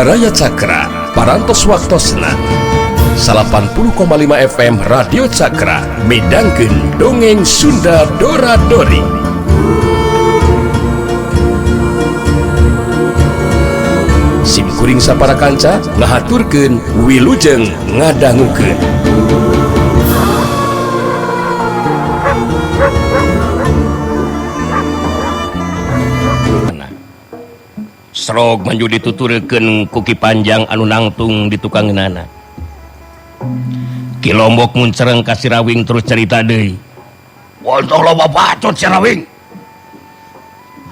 Baraya Cakra, Parantos Waktosna 80,5 FM Radio Cakra midangkeun dongeng Sunda Dora Dori. Sim kuring sapara kanca ngahaturkeun wilujeng ngadangukeun. Srog maju dituturkeun ku Ki Panjang anu nangtung di tukangeunana. Ki Lombok muncereng ka Sirawing terus carita deui. Wantah loba bacot Sirawing.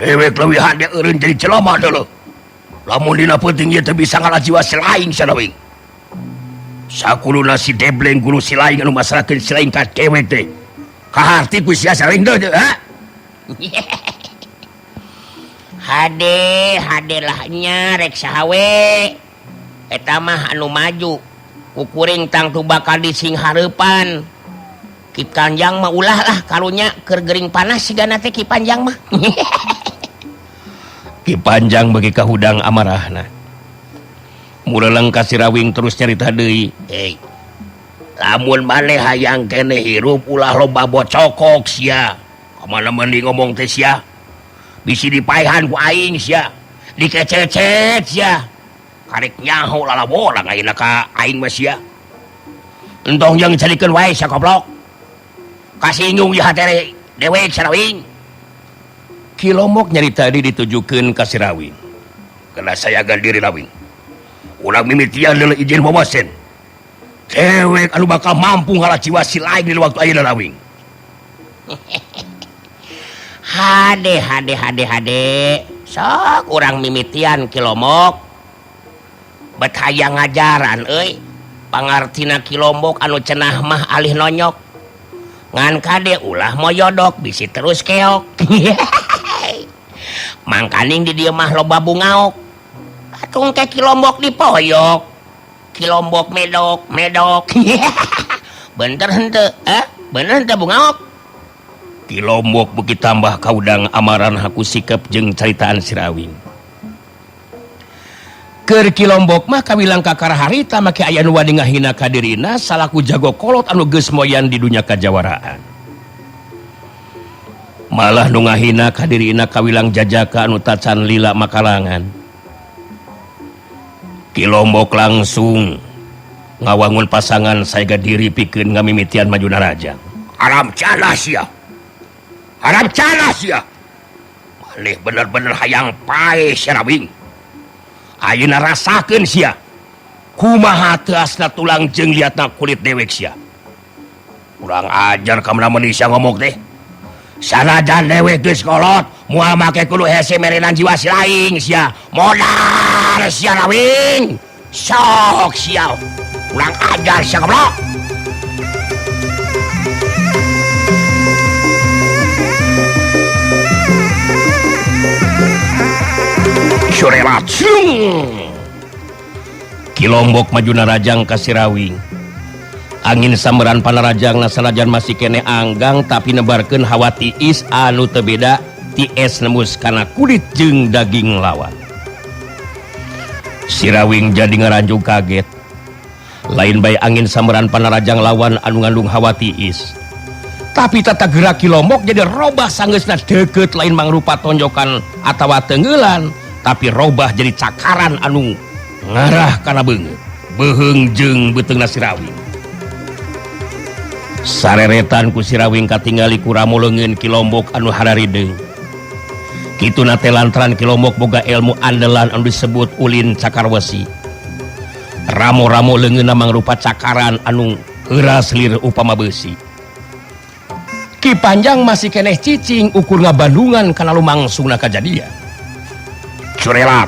Dewek leuwih hade eureun jadi jelema deuleu. Lamun dina peuting ieu teu bisa ngalajiwa si laing Sirawing. Sakuluna si Debleng guru si laing anu masrahkeun si laing ka dewek teh. Kaharti ku sia Sirawing deui, ha? Hade, hade lahnya rek saha we. Eta mah anu maju. Kukuring tangtu bakal dising hareupan. Ki Panjang mah ulah lah karunya keur gering panas sigana teh Ki Panjang mah. Ki Panjang bagi kahudang amarahna. Muleleng ka Sirawing terus nyarita deui. Hei. Lamun maneh hayang keneh hirup ulah loba bocokok sia. Kamana mending ngomong teh sia. Bisi dipaehan ku aing sia, dikececet sia, karek nyaho lalaborang ayeuna ka aing mah sia. Entong jeung carikeun wae sia goblok. Kasinggung ieu hatere dewek Sirawing. Ki Lombok nyarita tadi ditujukeun ka Sirawing. Kena sayagan diri Rawing. Urang mimitian leuleuh izin wawasen. Dewek anu bakal mampu ngalajiwa si lain di waktu ayeuna Rawing. Hade hade hade hade sok urang mimitian Ki Lombok bet hayang ngajaran euy pangartina Ki Lombok anu cenah mah alih nonyok ngan kade ulah moyodok bisi terus keok. Mangkaning di dieu mah loba bungaok atung teh Ki Lombok dipoyok Ki Lombok medok medok. Bener henteu bener henteu bungaok. Ki Lombok beuki tambah kaudang amaran haku sikep jeung caritaan Sirawing. Keur Ki Lombok mah kawilang kakara harita make aya nu wani ngahina ka dirina salaku jago kolot anu geus moyan di dunya kajawaraan. Malah nu ngahina ka dirina kawilang jajaka anu tacan lila makalangan. Ki Lombok langsung ngawangun pasangan saega diri pikeun ngamimitian maju narajang. Aram calah sia. Harap calah sia. Malih bener-bener hayang pae Sirawing. Ayeuna rasakeun sia. Kumaha teuasna tulang jeung liatna kulit dewek sia. Kurang ajar ka mana sia ngomong teh. Sanajan dewek geus kolot, moal make kudu hese merenan jiwa si laing sia. Modar sia Rawing. Sok sia. Kurang ajar sia goblok. Ki Lombok maju narajang ka Sirawing. Angin samberan panarajang sanajan masih keneh anggang tapi nebarkeun hawa tiis anu teu beda ti es nembus kana kulit jeung daging lawan. Sirawing jadi ngaranjug kaget. Lain bae angin samberan panarajang lawan anu ngandung hawa tiis. Tapi tata gerak Ki Lombok jadi robah sanggeusna deukeut lain mangrupa tonjokan atawa teungeulan. Tapi robah jadi cakaran anu ngarah kana beungeut beuheung jeung beuteungna Sirawing. Sareretan ku Sirawing katingali ku ramo leungeun Ki Lombok anu hararideung. Kituna teh lantaran Ki Lombok boga ilmu andalan anu disebut ulin cakar wesi. Ramo-ramo leungeunna mangrupa cakaran anu heuras lir upama beusi. Ki Panjang masih keneh cicing ukur ngabandungan kana lumangsungna kajadian. Curelat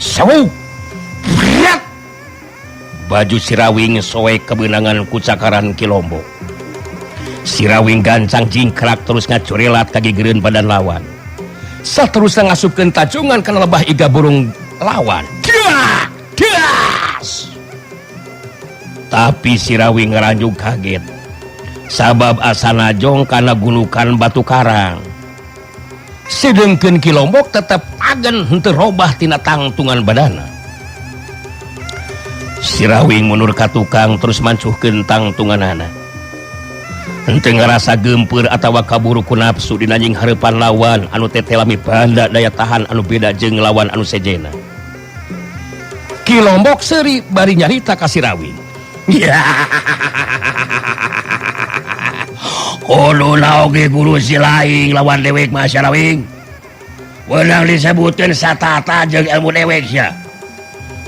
sewuk berat baju Sirawing soek kebenangan ku cakaran Ki Lombok. Sirawing gancang jingkrak terus ngacurelat ka gigireun badan lawan. Saterusna ngasupkeun tajungan kana lebah iga burung lawan. Das! Tapi Sirawing ngaranjug kaget. Sabab asa najong kana gunukan batu karang. Sedengkeun Ki Lombok tetep agen henteu robah tina tangtungan badana. Sirawing mundur ka tukang terus mancuhkeun tangtunganana. Henteu ngarasa geumpeur atawa kaburu ku nafsu dina nying hareupan lawan anu tetelami banda daya tahan anu beda jeung lawan anu sejena. Ki Lombok seuri bari nyarita ka Sirawing. Kudu oge guru si laing lawan dewek mah Sirawing. Wenang disebutkeun satata jeung ilmu dewek sia.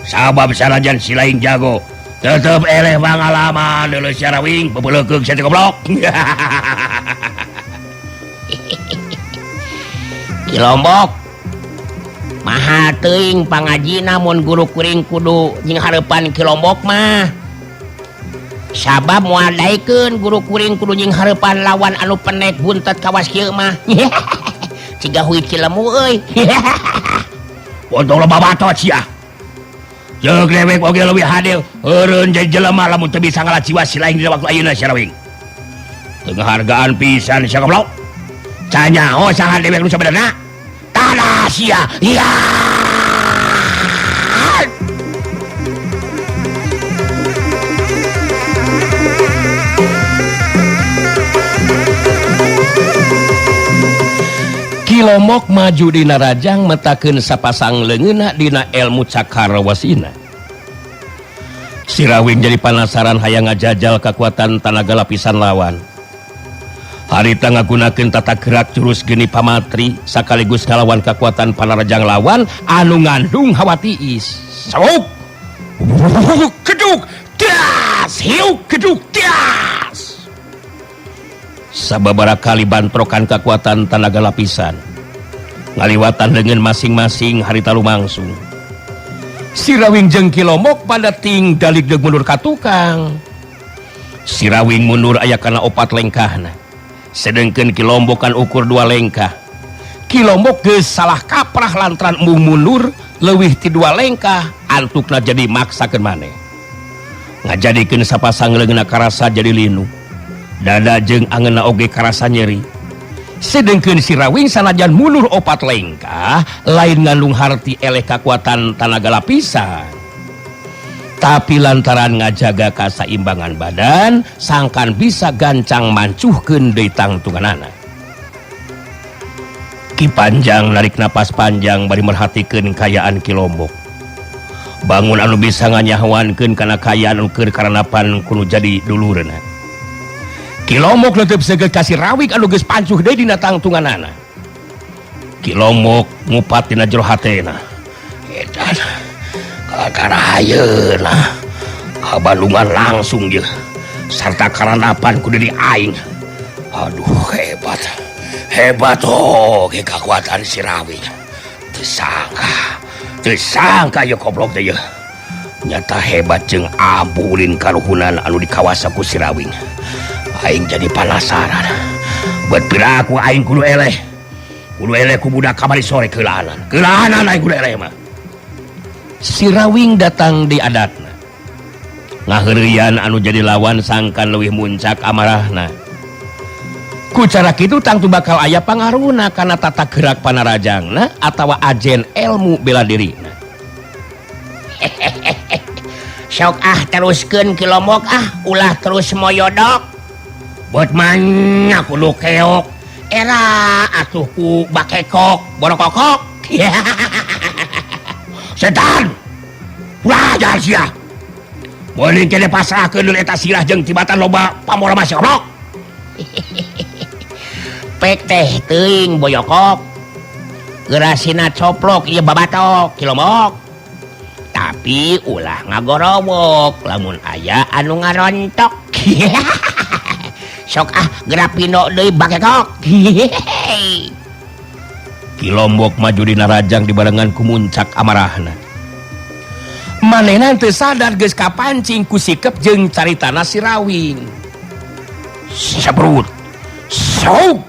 Sabab sanajan si laing jago, tetep eleh pangalaman deuleu Sirawing bebeuleukeuh sia teh goblok. Ki Lombok maha teuing pangajina mun guru kuring kudu jeung hareupan Ki Lombok mah. Sabab moal daekeun guru kuring kudu jeung hareupan lawan anu penek buntet kawas kieu mah. Ciga hui cilemu euy. Bontong loba batot sia. Jeung dewek oge leuwih hadil, eureun jadi jelema lamun teu bisa ngalaciwa si laing dina waktu ayeuna Sirawing. Teu ngahargaan pisan sia goblok. Canyaho saha dewek nu sabenerna? Tanah sia. Iya. Ki Lombok maju dina rajang metakeun sapasang leungeunna dina elmu cakar wasina. Sirawing jadi panasaran hayang ngajajal kakuatan tanaga lapisan lawan. Harita ngagunakeun tata gerak jurus geni pamatri sakaligus ngalawan kakuatan panarajang lawan anu ngandung hawa tiis. Sauk. Keduk das, hiu keduk das. Sababaraha kali bantrokan kakuatan tanaga lapisan ngaliwatan leungeun masing-masing harita lumangsung. Sirawing jeung Ki Lombok pada ting dalik deug mundur ka tukang. Sirawing mundur aya kana 4 lengkahna, sedengkeun Ki Lombok kan ukur 2 lengkah. Ki Lombok geus salah kaprah lantaran embung mundur leuwih ti 2 lengkah, antukna jadi maksakeun maneh. Ngajadikeun sapasang leungeunna karasa jadi linu. Dada jeung angeunna oge karasa nyeri. Sedengkeun Sirawing sanajan mundur 4 lengkah, lain ngandung harti eleh kakuatan tanaga lapisan. Tapi lantaran ngajaga kasaimbangan badan, sangkan bisa gancang mancuhkeun deui tangtunganana. Ki Panjang narik napas panjang bari merhatikeun kayaan Ki Lombok. Bangun anu bisa nganyahoankeun kana kayaan anu keur karanapan kudu jadi dulurna. Ki Lombok leuteup seugeut ka Sirawing anu geus pancuh deui dina tangtunganana. Ki Lombok ngupat dina jero hatena. Edan kakara ayeuna ka Bandungan langsung jeung sarta karanapan kudu di aing. Aduh hebat. Hebat oh ge kakuatan Sirawing. Teu sangka. Teu sangka ye goblok teh ye. Nyata hebat jeung ampurin karuhunan anu dikawasa ku Sirawing. Aing jadi penasaran. Buat piraku aing kudu eleh. Kudu eleh ku budak kamari sore keulanan. Keulanan aing kudu eleh mah. Sirawing datang di adatna. Ngaheureuyan anu jadi lawan sangkan leuwih muncak amarahna. Ku cara kitu tangtu bakal aya pangaruhna kana tata gerak panarajangna atawa ajen ilmu bela dirina. Sok ah teruskeun Ki Lombok ah, ulah terus moyodok. Buat manya kudu keok. Era atuh ku bakekok, borokokok. Setan. Ulah ajar sia. Meuning kene pasrahkeun deui eta sirah jeung tibatan loba pamora mah goblok. Pek teh teuing boyokok. Gerasina coplok ieu babatok Ki Lombok. Tapi ulah ngagorowok lamun aya anu ngarontok. Sok ah geura pindo deui bakekok. Ki Lombok maju dina rajang dibarengan ku muncak amarahna. Manehna teu sadar geus kapancing ku sikep jeung caritana Sirawing. Sabrut. Sauk.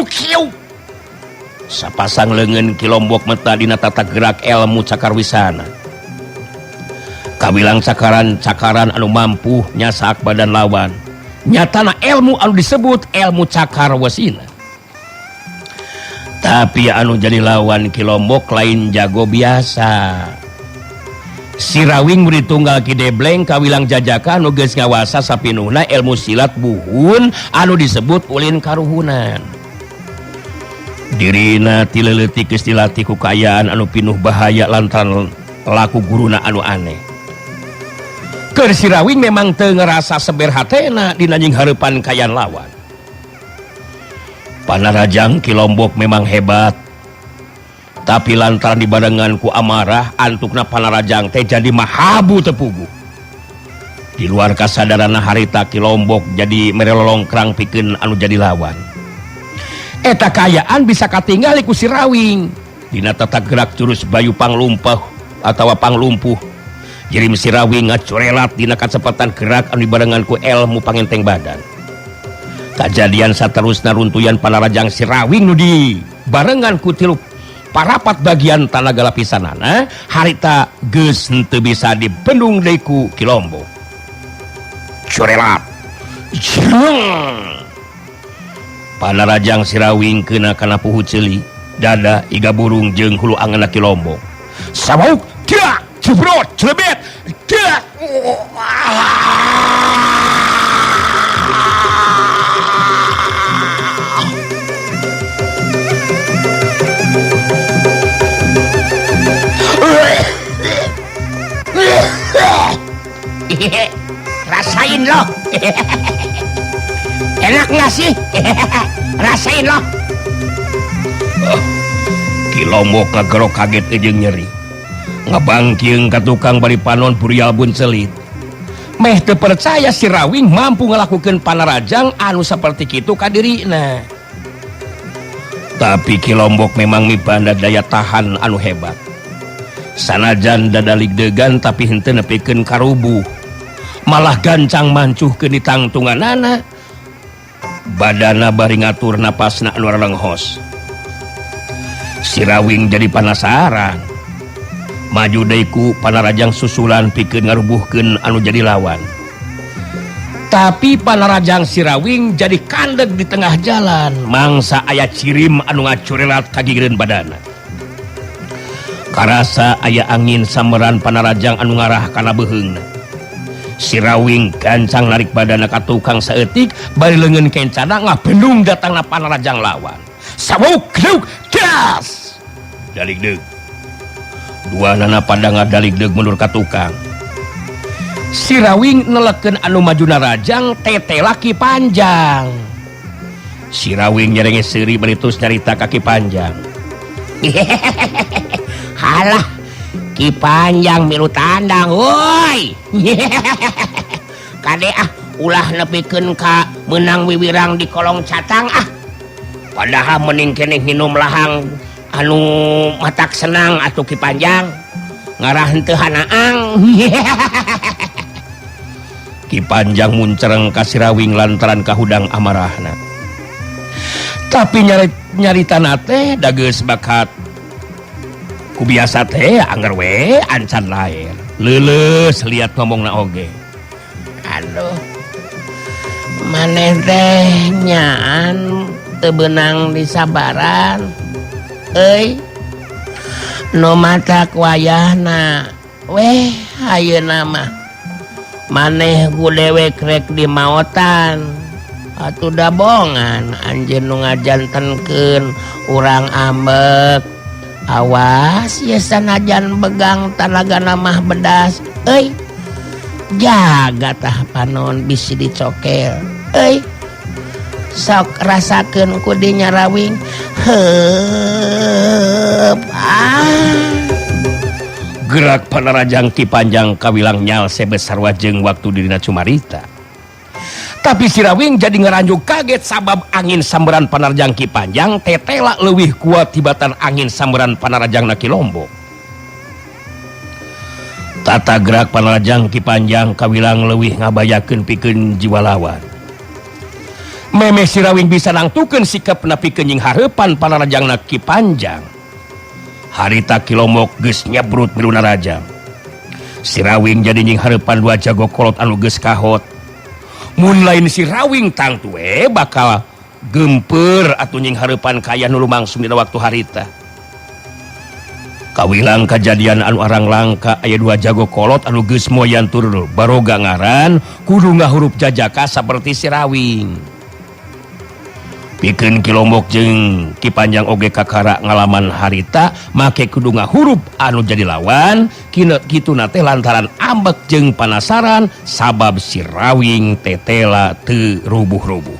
Kieu. Sapasang leungeun Ki Lombok meta dina tata gerak elmu cakar wisana. Kawilang cakaran-cakaran anu mampu nyasak badan lawan. Nyatana elmu anu disebut elmu cakar wasina. Tapi anu jadi lawan Ki Lombok lain jago biasa. Sirawing murid tunggal Ki Debleng kawilang jajaka anu geus ngawasa sapinuhna ilmu silat buhun anu disebut ulin karuhunan. Dirina ti leutik geus dilatih ku kaayaan anu pinuh bahaya lantaran laku guruna anu aneh. Keur Sirawing memang teu ngerasa seber hatena dina nying hareupan kaayaan lawan. Panarajang Ki Lombok memang hebat. Tapi lantaran dibarengan ku amarah antukna Panarajang teh jadi mahabu tepugu. Di luar kasadaranna harita Ki Lombok jadi merelolongkrang pikeun anu jadi lawan. Eta kaayaan bisa katinggali ku Sirawing. Dina tata gerak jurus bayu panglumpah atawa panglumpuh. Jirim Sirawing ngacurelat dina kacepatan gerak anu dibarengan ku ilmu pangenteng badan. Kajadian saterusna runtuyan Panarajang Sirawing nu dibarengan ku tilu parapat bagian tanaga lapisanana harita geus henteu bisa dibendung deui ku Ki Lombok. Curelat. Jreng. Panarajang Sirawing keuna kana puhu ceuli, dada iga burung jeung hulu angeunna Ki Lombok. Sabauk dak jebrot celebet dak. Rasain loh. Enak nggak sih? Rasain loh. Ki Lombok kagerok kaget jeung nyeri. Ngebangkiung ka tukang bari panon purial buncelit. Meh teu percaya Sirawing mampu ngalakukeun panarajang anu saperti kitu ka dirina. Tapi Ki Lombok memang mibanda daya tahan anu hebat. Sanajan dadalig degan tapi henteu nepikeun karubuh. Malah gancang mancuhkeun ditangtunganana. Badana bari ngatur napasna anu ralenghos. Sirawing jadi panasaran. Maju deui ku Panarajang susulan pikeun ngarubuhkeun anu jadi lawan. Tapi Panarajang Sirawing jadi kandeg di tengah jalan, mangsa aya cirim anu ngacurelat ka gigireun badana. Karasa aya angin samberan Panarajang anu ngarah kana beuheungna. Sirawing gancang narik badana ka tukang saeutik bari leungeun kencana ngabendung datangna Panarajang lawan. Sabuk deuk gas. Daligdeug. Dua nana pada ngadaligdeug mundur ka tukang. Sirawing nelekeun anu majuna rajang tete laki panjang. Sirawing nyerenge seuri meritus nyarita kaki panjang. Halah Ki Panjang milu tandang woi. Kade ah ulah nepikeun ka meunang wiwirang di kolong catang ah. Padahal mending keneh minum lahang anu matak senang atuh Ki Panjang ngarah henteu hanaang. Ki Panjang muncereng ka Sirawing lantaran kahudang amarahna. Tapi nyaritana teh da geus bakat ku biasa teh angger we ancan laer. Leuleus liat ngomongna oge. Aduh. Maneh teh nyaan teu beunang disabaran. Euy. Nu matak wayahna weh ayeuna mah. Maneh ku dewek rek di maotan. Atuh dabongan anjeun nu ngajantenkeun urang ambek. Awas ye sanajan begang tanagana mah bedas euy. Jaga tah panon bisi dicokel euy. Sok rasakeun ku dinya Rawing. Heup ah. Gerak Panarajang Ki Panjang kawilang nyal sebesar wajeng waktu dirina cumarita. Tapi Sirawing jadi ngeranjuk kaget sabab angin samberan Panarajang Ki Panjang tetela leuwih kuat tibatan angin samberan Panarajang Ki Lombok. Tata gerak Panarajang Ki Panjang kawilang leuwih ngabayakeun pikeun jiwa lawan. Memeh Sirawing bisa nangtukeun sikap pikeun nying hareupan Panarajang Ki Panjang. Harita Ki Lombok geus nyebrut milu narajang. Sirawing jadi nying hareupan dua jago kolot anu geus kahot. Mun lain Sirawing tangtu we bakal gemper atuh nying hareupan kaya nu lumangsung dina waktu harita. Kawilang kajadian anu arang langka aya dua jago kolot anu geus moyan tur baroga ngaran kudu ngahurup jajaka saperti Si Rawing. Pikeun Ki Lombok jeung Ki Panjang oge kakara ngalaman harita make kudu ngahurup anu jadi lawan kituna teh lantaran ambek jeung panasaran sabab Si Rawing tetela teu rubuh-rubuh.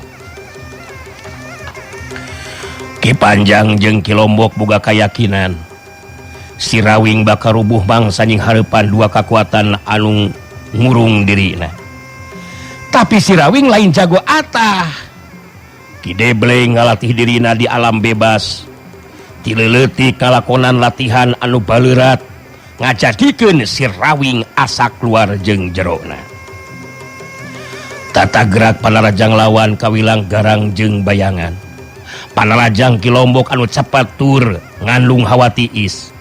Ki Panjang jeung Ki Lombok boga kayakinan Si Rawing bakal rubuh mangsa nying hareupan dua kakuatan anu ngurung dirina. Tapi Si Rawing lain jago atah. Ki Debleng ngalatih dirina di alam bebas. Ti leuleutik kalakonan latihan anu baleurat ngajadikeun Si Rawing asa keluar jeung jerona. Tata gerak panarajang lawan kawilang garang jeung bayangan. Panarajang Ki Lombok anu cepat tur ngandung hawa tiis.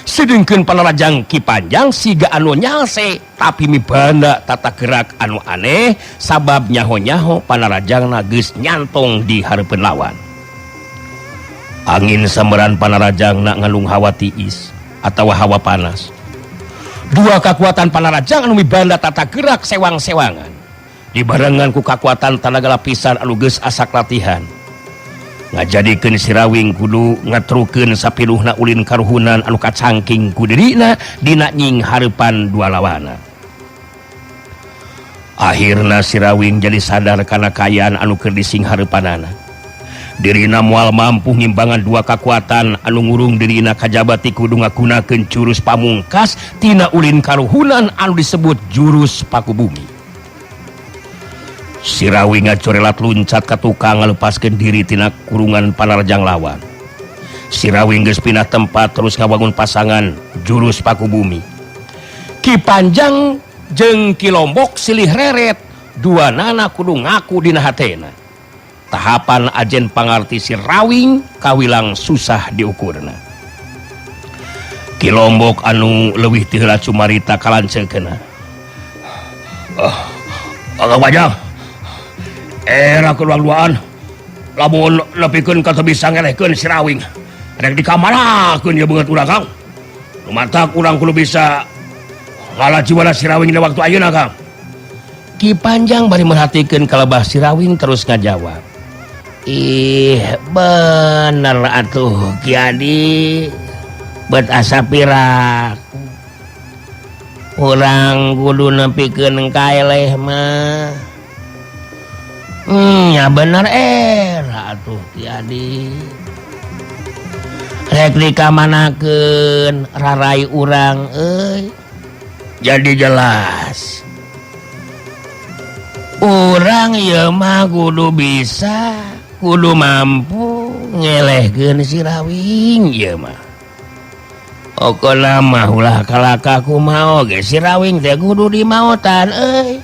Sedengkeun panarajang Ki Panjang siga anu nyalse tapi mibanda tata gerak anu aneh sabab nyaho-nyaho panarajangna geus nyantong di hareupeun lawan. Angin sambaran panarajangna ngandung hawa tiis atawa hawa panas. Dua kakuatan panarajang anu mibanda tata gerak sewang-sewangan dibarengan ku kakuatan tanaga lapisan anu geus asak latihan. Ngajadikeun Si Rawing kudu ngatrukeun sapiluhna ulin karuhunan anu kacangking ku dirina dina nying hareupan dua lawana. Akhirna Si Rawing jadi sadar kana kaayaan anu keur dising hareupanana. Dirina moal mampu ngimbangan dua kakuatan anu ngurung dirina kajaba ti kudu ngagunakeun jurus pamungkas tina ulin karuhunan anu disebut jurus paku bumi. Si Rawing ngacorelat luncat ka tukang ngalepaskeun diri tina kurungan panarajang lawan. Si Rawing geus pindah tempat terus ngabangun pasangan jurus paku bumi. Ki Panjang jeung Ki Lombok silih reret, dua nana kudu ngaku dina hatena. Tahapan ajen pangarti Si Rawing kawilang susah diukurna. Ki Lombok anu leuwih ti heula cumarita kalanceukna. Kang Panjang. Era keluar-luan lamun nepikeun ka teu bisa ngelehkeun Si Rawing. Rek dikamanakeun ieu beungeut urang Kang. Lumatak urang kudu bisa ngala jiwana Si Rawing dina waktu ayeuna Kang. Ki Panjang bari merhatikeun kalebah Si Rawing terus ngajawab. Ih, bener atuh Ki Adi. Bet asa pirak. Urang kudu nepikeun kaeleh mah. Ya bener era atuh Ki Adi. Rek dikamanakeun rarai urang euy. Jadi jelas. Urang ieu mah kudu bisa, kudu mampu ngelehkeun Si Rawing ieu mah. Okona mah ulah kalaka kumaha oge Si Rawing teh kudu dimaotan euy.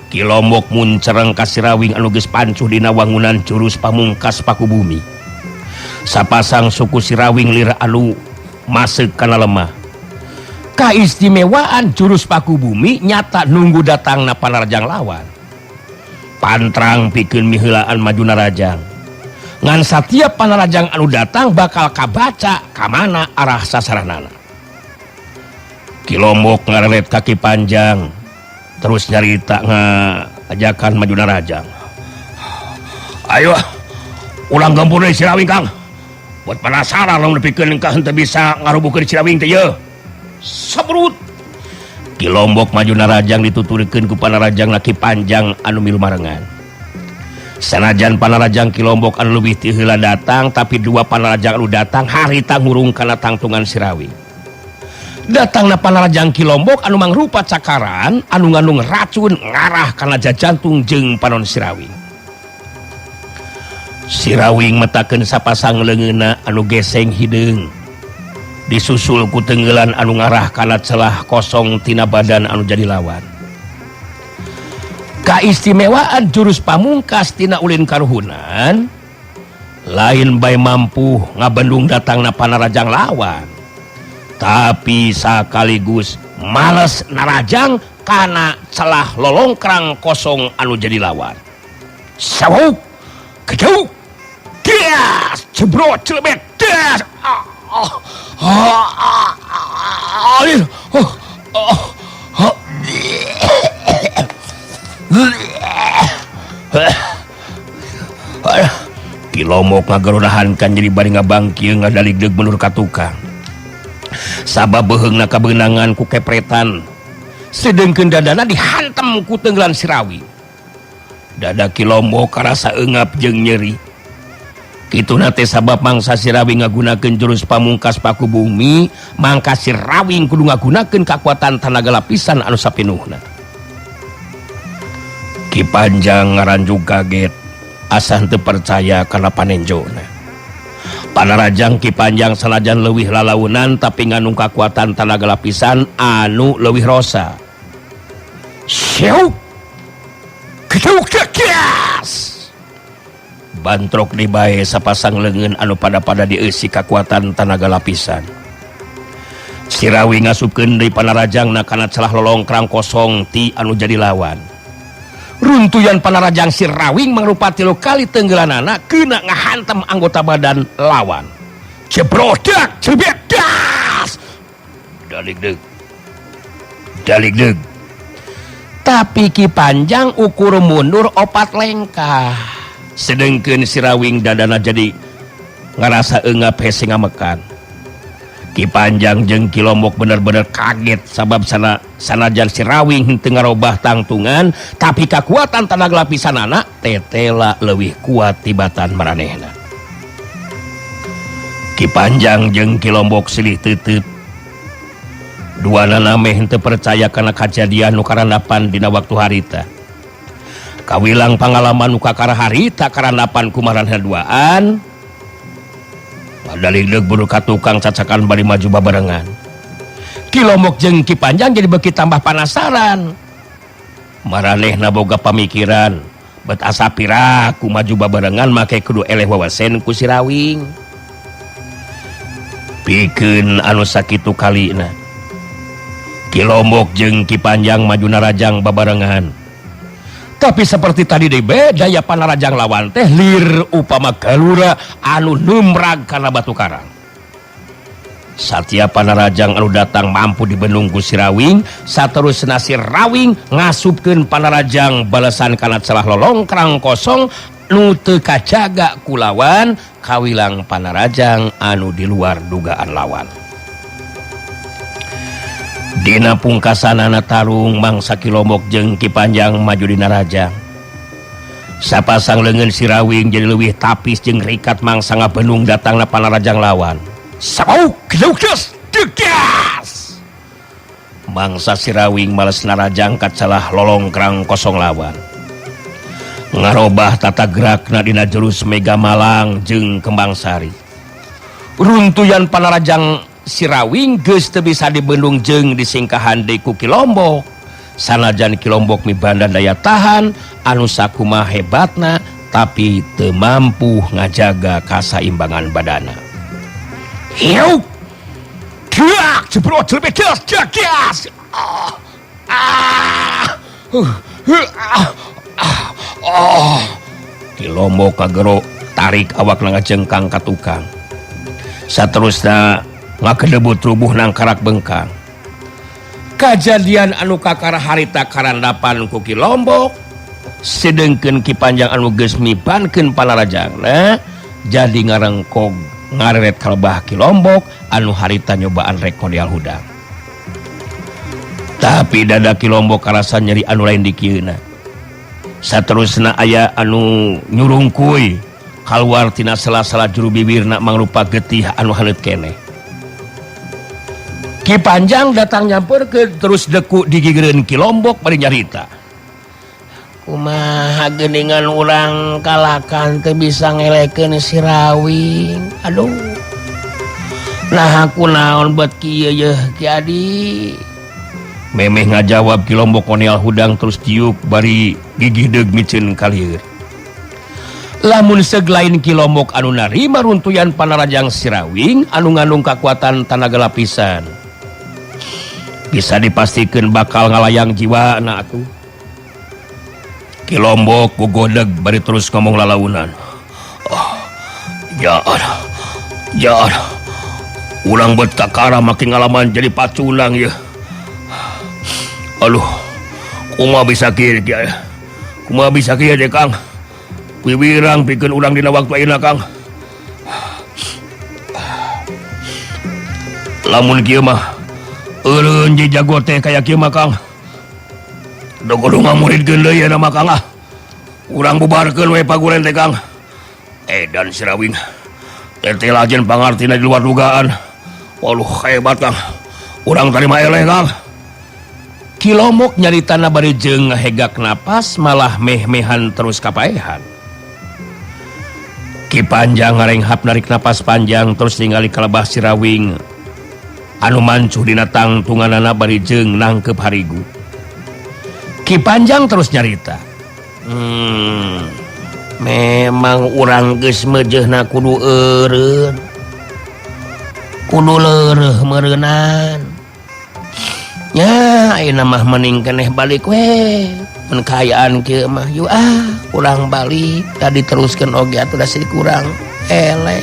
Ki Lombok muncereng ka Si Rawing anu geus pancuh dina wangunan jurus pamungkas paku bumi. Sapasang suku Si Rawing lir anu masuk kana lemah. Kaistimewaan jurus paku bumi nyata nunggu datangna panarajang lawan. Pantrang pikeun miheulaan maju narajang. Ngan satiap panarajang anu datang bakal kabaca ka mana arah sasaranana. Ki Lombok ngarelet kaki panjang terus nyarita ngajakan maju narajang. Ayo ulang gempur deui Si Rawing Kang. Buat penasaran lamun nepikeun ka henteu bisa ngarubuhkeun Si Rawing teh yeuh. Sabrut. Ki Lombok maju narajang dituturkeun ku panarajang Ki Panjang anu milu marengan. Sanajan panarajang Ki Lombok anu leuwih ti heula datang tapi dua panarajang anu datang harita ngurung kana tangtungan Si Rawing. Datangna panarajang Ki Lombok anu mangrupa cakaran anu ngandung racun ngarah kana jajantung jeung panon Si Rawing. Si Rawing metakeun sapasang leungeunna anu geseng hideung. Disusul ku tenggelan anu ngarah kana celah kosong tina badan anu jadi lawan. Kaistimewaan jurus pamungkas tina ulin karuhunan lain bae mampu ngabendung datangna panarajang lawan, tapi sakaligus males narajang kana celah lolongkrang kosong anu jadi lawan. Sawuk, kejauh, das, jebrot, celebet, das. Ah. Ki Lombok ngagerodahan kan jadi bari ngabangkieun ngadaligdeug mundur ka tukang. Sabab beheungna kabeunangan ku kepretan. Sedengkeun dadana dihantem ku tenggelan Sirawi. Dada Ki Lombok karasa eungap jeung nyeri. Kituna teh sabab mangsa Sirawing ngagunakeun jurus pamungkas paku bumi, mangka Sirawing kudu ngagunakeun kakuatan tanaga lapisan anu sapinuhna. Ki Panjang ngaranjug kaget, asa henteu percaya kana panenjona. Panarajang Ki Panjang sanajan leuwih lalaunan tapi ngandung kakuatan tanaga lapisan anu leuwih rosa. Siuk! Kias! Bantrok dibae sapasang leungeun anu pada-pada dieusi kakuatan tanaga lapisan. Sirawi ngasupkeun deui panarajangna kana celah lolongkrang kosong ti anu jadi lawan. Runtuyan panarajang Sirawing mangrupa 3 kali tenggelanana kena ngahantem anggota badan lawan. Jebrodak jebedas. Daligdeug. Daligdeug. Tapi Ki Panjang ukur mundur 4 lengkah. Sedengkeun Sirawing dadana jadi ngarasa eungap hese ngamekan. Ki Panjang jeung Ki Lombok bener-bener kaget sabab sanajan Sirawing henteu ngarobah tangtungan tapi kakuatan tanaga lapisanana tetela leuwih kuat tibatan maranehna. Ki Panjang jeung Ki Lombok silih teuteut. Duanana meh henteu percaya kana kajadian nu karandapan dina waktu harita. Kawilang pangalaman nu kakara harita karandapan ku maranehna duaan. Padaligdeug buru ka tukang cacakan bari maju babarengan. Ki Lombok jeung Ki Panjang jadi beuki tambah panasaran. Maranehna boga pamikiran, bet asa piraku maju babarengan make kudu eleh wawasen ku Sirawing. Pikeun anu sakitu kalina. Ki Lombok jeung Ki Panjang maju narajang babarengan. Tapi seperti tadi debe daya panarajang lawan teh lir upama galura anu numrag kana batu karang. Satiap panarajang anu datang mampu dibendung ku Sirawing, saterusna Sirawing ngasupkeun panarajang balasan kana celah lolongkrang kosong nu teu kajaga ku lawan kawilang panarajang anu di luar dugaan lawan. Dina pungkasanana tarung mangsa Ki Lombok jeung Ki Panjang maju dina rajang. Sapasang leungeun Sirawing jadi leuwih tapis jeung rikat mangsa ngabenung datangna panarajang lawan. Sauk geus degas. Mangsa Sirawing males narajang kacelah lolongkrang kosong lawan. Ngarobah tata gerakna dina jurus Mega Malang jeung Kembang Sari. Runtuyan panarajang Sirawing geus teu bisa dibendung jeung disingkahan deui ku Ki Lombok. Sanajan Ki Lombok mibandan daya tahan anu sakumaha hebatna tapi teu mampu ngajaga kasaimbangan badana. Hiu! Dak jebrot jebedas jagas. Ah! Ah! Ah! Ki Lombok kagero tarik awakna ngajengkang ka tukang. Saterusna ngakedebut rubuh nangkarak bengkang. Kajadian anu kakara harita karandapan ku Ki Lombok, sedengkeun Ki Panjang anu geus mibankeun panarajangna jadi ngarengkog ngareret kalebah Ki Lombok anu harita nyobaan rek kodial hudang. Tapi dada Ki Lombok karasa nyeri anu lain dikieuna. Saterusna aya anu nyurungkuy kaluar tina sela-sela juru bibirna mangrupa getih anu haneut keneh. Ki Panjang datang nyamperkeun terus deku digigireun Ki Lombok bari nyarita. Kumaha geuningan urang kalakan teu bisa ngelekeun Sirawing. Aduh. Nah aku naon bet kieu yeuh Ki Adi. Memeh ngajawab Ki Lombok koneal hudang terus diuk bari gigideug miceun kalieur. Lamun seglain Ki Lombok anu narima runtuyan panarajang Sirawing anu ngandung kakuatan tanaga lapisan. Bisa dipastikan bakal ngalayang jiwa anak aku. Ki Lombok gogodeg bari terus ngomong lalaunan. Oh, ya Allah, ya Allah, Urang bet kakara makin ngalaman jadi paculang ya. Aduh, kumaha bisa kieu ya. Kumaha bisa kieu deh Kang. Wiwirang pikeun urang dina waktu ayeuna Kang. Lamun kieu mah eureun je jago teh kaya kieu mah Kang. Dogodo ngamuridkeun deui ayeuna mah Kang ah. Urang bubarkeun we paguren teh Kang. Edan Sirawing. Teh lajen pangartina di luar dugaan. Waduh hebat Kang. Urang tarima eleh Kang. Ki Lombok nyaritana bari jeung ngahegak napas malah meh-mehan terus kapaehan. Ki Panjang ngarenghap narik napas panjang terus ningali kalebah Sirawing anu mancuh dina tangtunganana bari jeung nangkep harigu. Ki Panjang terus nyarita. Memang urang geus meujeuhna kudu eureun. Kudu leureuh meureunan. Nya ayeuna mah mending keneh balik we. Mun kaayaan kieu mah yuk ah urang balik tadi teruskeun oge atuh da kurang eleh.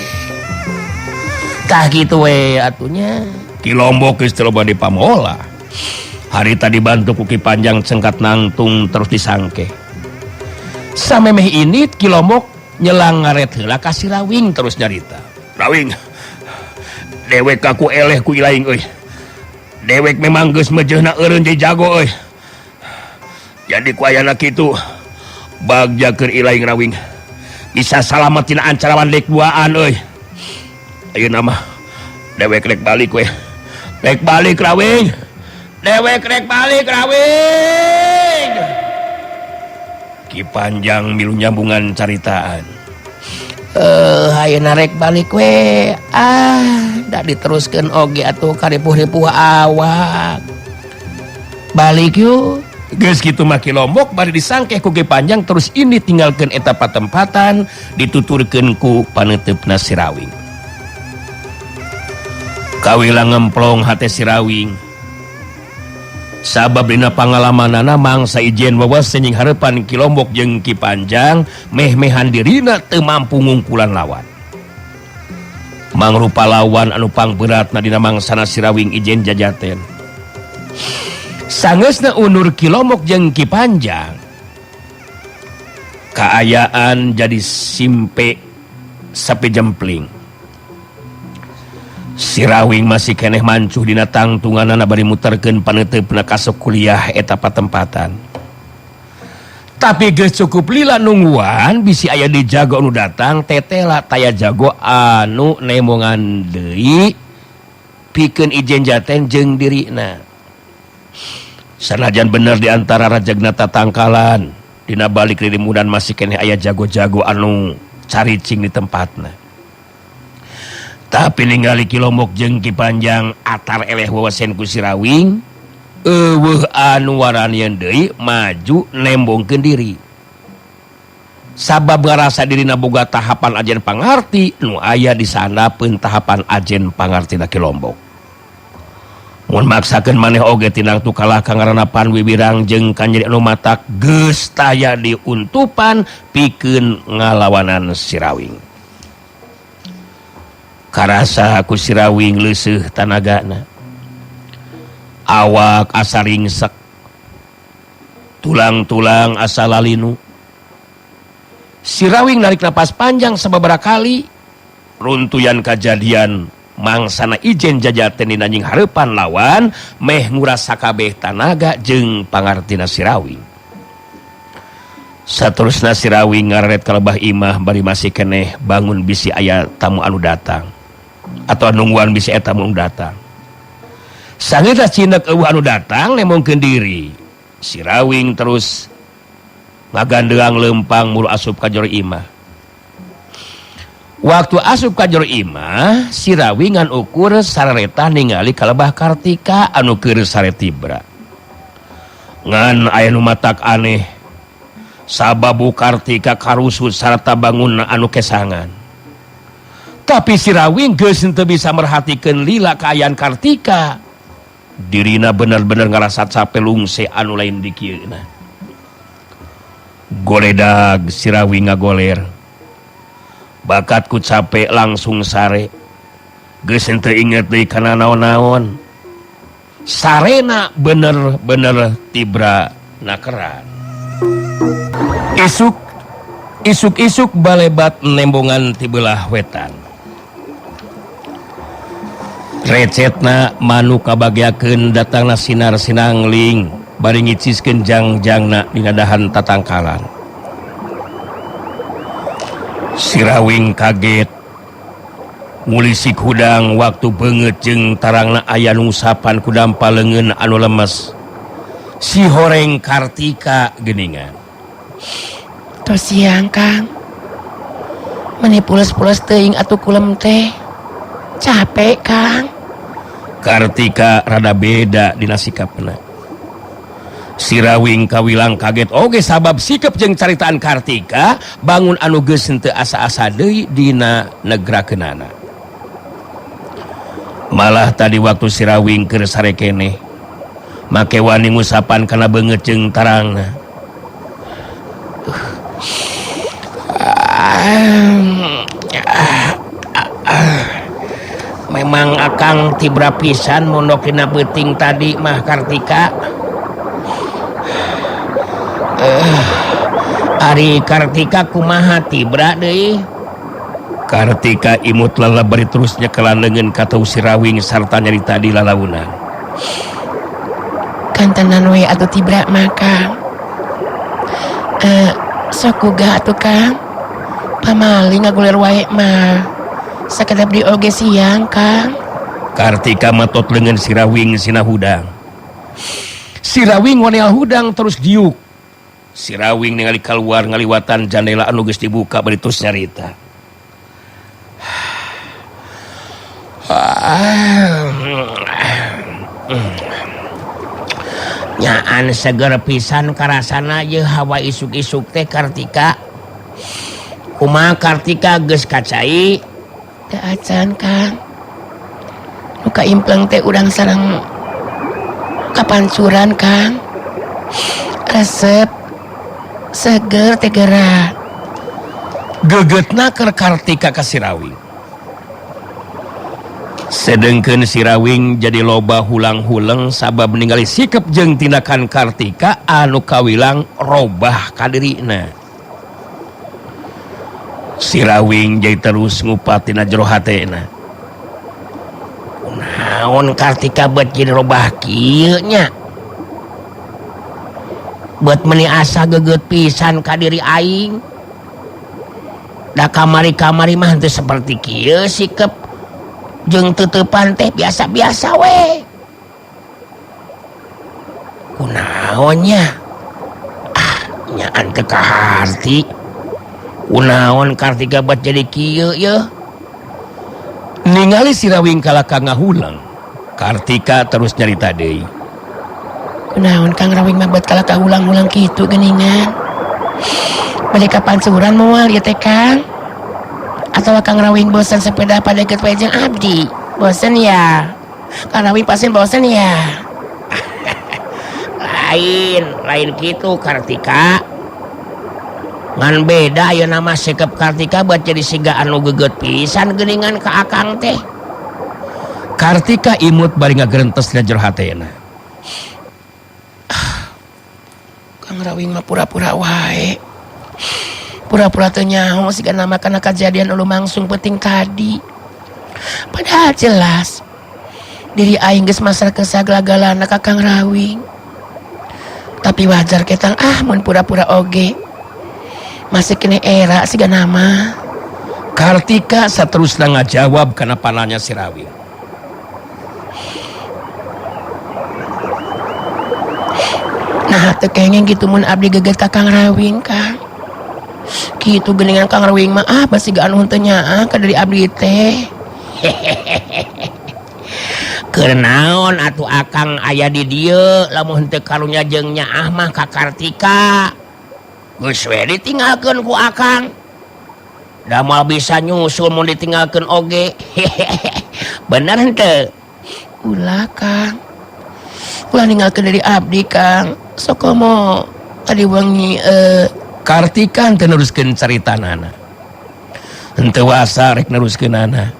Tah kitu we atunya. Ki Lombok geus teu loba dipamola. Harita dibantu ku Ki Panjang cengkat nangtung terus disangke. Samemeh ini Ki Lombok nyelang ngaret heula ka Sirawing terus nyarita. Rawing, dewek aku eleh ku ilaing euy. Dewek memang geus meujeuhna eureun jeung jago euy. Jadi ku ayana kitu bagja keur ilaing Rawing. Bisa salamet tina ancarawan dek duaan euy. Ayeuna mah dewek rek balik we. Rek balik Rawing. Dewek rek balik Rawing. Ki Panjang milu nyambungan caritaan. Ayeuna rek balik we. Ah, da diteruskeun oge atuh karipuh-ripuh awak. Balik yuk. Geus kitu mah Ki Lombok bari disangkeh ku Ki Panjang terus ini tinggalkeun eta patempatan dituturkeun ku paneuteup Sirawing. Kawila ngemplong hate Sirawing. Sabab dina pangalamanana mangsa ijen wawas nying hareupan Ki Lombok jeung Ki Panjang meh-mehan dirina teu mampu ngungkulan lawan. Mangrupa lawan anu pangberatna dina mangsana Sirawing ijen jajaten. Sangeusna unur Ki Lombok jeung Ki Panjang. Kaayaan jadi simpe sapi jempling. Sirawing masih keneh mancuh dina tangtunganana bari muterkeun paneuteup ka kuliah eta patempatan. Tapi geus cukup lila nungguan bisi aya di jago anu datang tetela taya jago anu nemongan deui pikeun ijen jaten jeung dirina. Sanajan bener di antara rajagna tatangkalan dina balik lilimudan masih keneh aya jago-jago anu caricing di tempatna. Tapi ningali Ki Lombok jeung Ki Panjang atar eleh wawasen ku Sirawing eueuh anu waranian deui maju nembongkeun diri. Sabab ngarasa dirina boga tahapan ajen pangarti nu aya di sandapeun tahapan ajen pangartina Ki Lombok. Mun maksakeun maneh oge tinang tu kalah ka ngaranna Panwiwirang jeung kanjeng anu matak geus taya diuntupan pikeun ngalawanan Sirawing. Karasa ku Sirawing leuseuh tanagana. Awak asa ringsek. Tulang-tulang asa lalinu. Sirawing narik napas panjang sababaraha kali. Runtuyan kajadian mangsana ijen jajaten dina nying hareupan lawan meh nguras sakabeh tanaga jeung pangartina Sirawing. Saterusna Sirawing ngareret ka lebah imah bari masih keneh bangun bisi aya tamu anu datang. Atau nungguan bisa eta anu datang. Sangeuna cindak eueuh anu datang nemongkeun diri. Sirawing terus ngagandeang lempang mulu asup ka jero imah. Waktu asup ka jero imah, Sirawing ngan ukur sarareta ningali kalebah Kartika anu keur sare tibra. Ngan aya nu matak aneh. Sababu Kartika karusut sarta bangun anu kesangan. Tapi Sirawing geus henteu bisa merhatikeun lila kaayaan Kartika. Dirina bener-bener ngarasa cape lungse anu lain dikieuna. Goledag Sirawing ngagoler. Bakat ku cape langsung sare. Geus henteu inget deui kana naon-naon. Sarena bener-bener tibra nakeran. Isuk isuk-isuk balebat nembongan ti beulah wetan. Recetna manu kabagiakeun datangna sinar sinangling bari ngiciskeun jangjangna dina dahan tatangkalan. Sirawing kaget ngulisik hudang waktu beungeut jeung tarangna aya nu ngusapan ku dampa leungeun anu lemes. Si horeng Kartika geuningan. Tos siang Kang. Meni pules-pules teuing atuh kulem teh. Capek Kang. Kartika rada beda dina sikapna. Sirawing kawilang kaget oge sabab sikap jeung caritaan Kartika bangun anu geus henteu asa-asa deui dina negrakeunana. Malah tadi waktu Sirawing keur sare keneh make wani ngusapan kana beungeut jeung tarangna. Memang akang tibra pisan mondok dina beuting tadi mah Kartika. Ari Kartika kumaha tibra deui? Kartika imut lala bari terus nyekelan leungeun ka teu Sirawing sarta nyarita di lalaunan. Kantenan we atuh tibra mah Kang. Sok gugah atuh Kang. Pamali ngagulir wae mah. Sakedap di oge siang Kang. Kartika matot leungeun Sirawing sina hudang. Sirawing waneal hudang terus diuk. Sirawing ningali kaluar ngaliwatan jandela anu geus dibuka bari terus nyarita. Nyaan seger pisan karasana ye hawa isuk-isuk teh Kartika. Kumaha Kartika geus kacai? Teu acan Kang. Nu kaimpleng teh urang sareng kapancuran Kang. Resep seger teh geura. Gegetna keur Kartika ka Sirawing. Sedengkeun Sirawing jadi loba hulang-huleng sabab ningali sikep jeung tindakan Kartika anu kawilang robah ka dirina. Sirawing jadi terus ngupat tina jero hatena. Kunaon Kartika bet jadi robah kieu nya? Bet meni asa geget pisan ka diri aing. Da kamari-kamari mah henteu seperti kieu sikep jeung teuteupan teh biasa-biasa we. Kunaon nya? Ah, nyaan teu kaharti. Kunaon Kartika bet jadi kieu yeuh? Ningali Sirawing kalaka ngahulang, Kartika terus nyarita deui. Kunaon Kang Rawing mah bet kalaka hulang-hulang kitu geuningan? Bade kapancuran moal ieu teh Kang? Atawa Kang Rawing bosan sepeda pada deket wae jeung abdi? Bosen ya? Kang Rawing pasti bosen ya? Lain kitu Kartika. Ngan beda ayeuna mah sikep Kartika buat jadi siga anu geget pisan geuningan ka akang teh. Kartika imut bari ngagerentes dina jero hatena. Kang Rawing mah pura-pura wae. Pura-pura teu nyaho siga nama kana kajadian anu lumangsung penting tadi. Padahal jelas diri aing geus masrahkeun sagala-galana ka Kang Rawing. Tapi wajar ketang ah mun pura-pura oge. Masih kene era siga nama. Kartika saterusna ngajawab kana pananya Sirawing. Nah teu kenging kitu mun abdi geget ka Kang Rawing Kang. Kitu geuningan Kang Rawing mah ah basi ga anu henteu nyaah ka dari abdi teh. Keur naon atuh akang aya di dieu lamun henteu karunya jeung nyaah mah ka Kartika. Geus we ditinggalkeun ku akang. Da moal bisa nyusul mun ditinggalkeun oge. Bener henteu? Ulah Kang. Ulah ninggalkeun dari abdi Kang. Sok komo tadi wengi Kartika henteu neruskeun caritanana. Henteu wasa rek neruskeunana.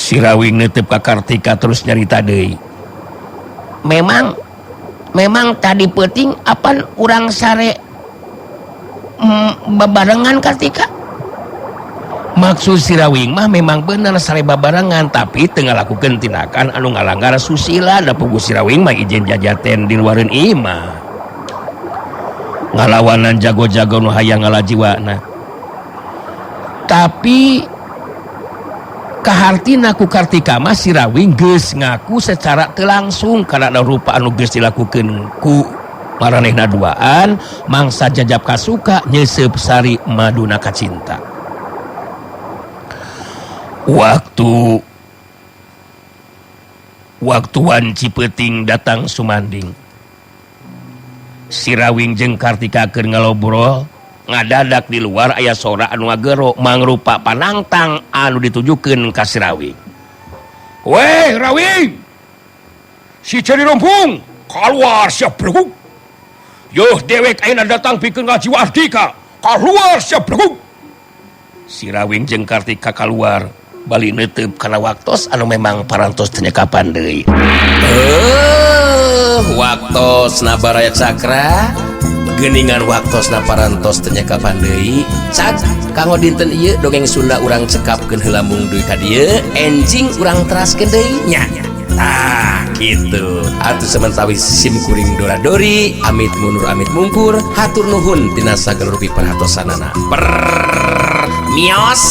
Sirawing netep ka Kartika terus nyarita deui. Memang memang tadi peuting apan urang sare babarengan, Kartika? Maksud Sirawing mah memang bener sare babarengan, tapi teu ngalakukeun tindakan anu ngalanggar susila, da puguh Sirawing mah izin jajaten di luareun imah. Ngalawanan jago-jago nu hayang ngala jiwana. Tapi kahartina ku Kartika mah Sirawing geus ngaku secara teu langsung karena rupa anu geus dilakukeun ku maranehna duaan mangsa jajap kasuka nyesep sari maduna kacinta. Waktu waktu wanci peuting datang sumanding, Sirawing jeung Kartika keur ngalobrol, ngadadak di luar aya sora anu ngagero mangrupa panangtang anu ditujukeun ka Sirawing. Weh, Rawing, si Ceri Rompung keluar siap belegug. Yuh, dewek ayeuna datang pikeun ngajiwa Ardika, keluar siap belegug. Sirawing jeung Kartika keluar bali neuteup kana waktos anu memang parantos teu nyekapan deui. Waktosna, Baraya Cakra, geningan waktosna parantos teu nyekapan deui. Cak, kanggo dinten ieu dongeng Sunda urang cekapkeun heula mung dugi ka dieu, enjing urang teraskeun deui nya. Tah, gitu atuh. Samentawis sim kuring dora dori amit mundur amit mungkur, hatur nuhun tina sagala rupi perhatosanana. Per mios.